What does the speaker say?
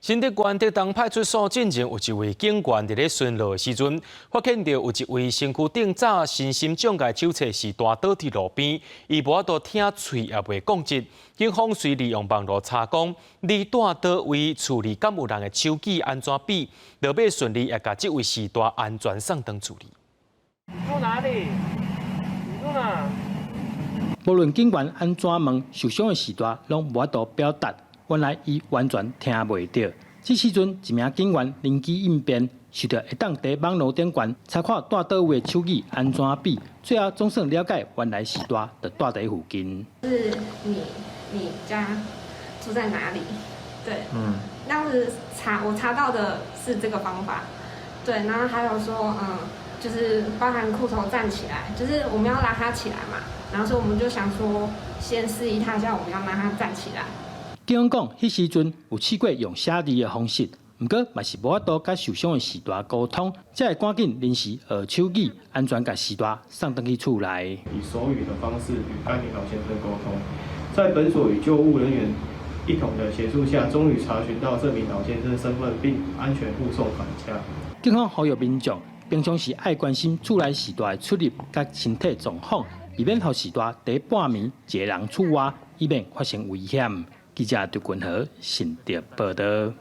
新竹縣竹東派出所進前有一位警員佇咧巡邏的時陣，發現著有一位身軀頂罩身心障礙手冊序大倒佇路邊，伊無法度聽喙也袂講字。警方隨利用網路查講，你蹛佗位厝裡敢有人的手語按怎比，落尾順利也共這位序大安全送轉厝裡。你住哪裡？你住哪？無論警員按怎問，受傷的序大攏無法度表達，原來伊完全聽袂著。這時陣，一名警員靈機應變，想著會當佇網路頂懸查看蹛佗位的手語按怎比，最後總算了解原來序大就蹛佇附近。是你，你家住在哪裡？對，當時查我查到的是這個方法，對，然後還有說，就是包含褲頭站起來，就是我們要拉他起來嘛，然後所以我們就想說，先示意他一下，我們要拉他站起來。警方講，彼時陣有試過用寫字的方式，毋過嘛是無法度佮受傷的序大溝通，才會趕緊臨時學手語，安全共序大送轉去厝內。以手語的方式與該名老先生溝通，在本所與救護人員一同的協助下，終於查詢到這名老先生身份，並安全護送返家。警方呼籲民眾，平常時愛關心厝內序大的出入佮身體狀況，避免予序大佇半暝一个人厝外，以免發生危險。記者劉君和新竹報導。